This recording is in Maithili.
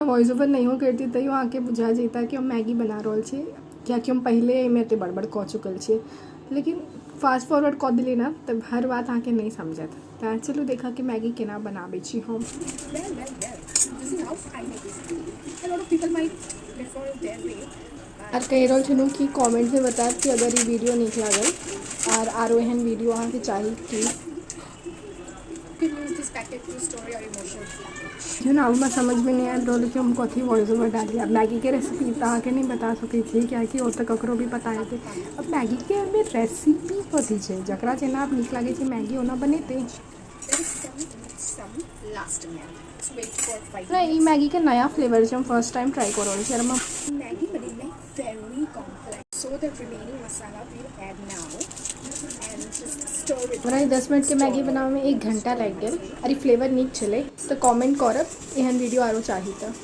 वॉइस ओवर नहियो करितियै, तैयो अहाँके बुझा जैता कि हम मैगी बना रहल छी, कियाकि हम पहिले एहिमे एते बड़बड़ कऽ चुकल छियै। लेकिन फास्ट फॉरवर्ड कऽ देलियै ने, तऽ हर बात अहाँके नहि समझत। तऽ चलू, देखा कि मैगी केना बनाबै छी हम। Well, well, well. This is how I make this. A lot of people might prefer their way. आर कहि रहल छलहुँ कि कमेंटमे बतायब कि अगर ई वीडियो नीक लागल आर आरो एहन वीडियो अहाँके चाही कि You can use this packet to store your emotions. जो ने, आब हमरा समझमे नहि आबि रहल कि हम कथी वॉइस ओवर डाली। आब मैगीके रेसिपी तऽ अहाँके नहि बता सकै छी, कियाकि ओ तऽ ककरो भी पता हेतै। आब मैगीके रेसिपी कथी छै? जकरा जेना आब नीक लागै छै मैगी, ओना बनेतै। There is some last minute. Let's wait for 5 नहि, ई minutes. मैगीके नया फ्लेवर छै। हम फर्स्ट टाइम ट्राई कऽ रहल छी। आर हम Maggi बनेनाइ very complex. So the remaining masala we'll add now and just stir it. हमरा ई 10 मिनटके मैगी बनाबैमे एक घण्टा लागि गेल। आर ई फ्लेवर नीक छलै, तऽ कमेंट करब एहन वीडियो आरो चाही तऽ।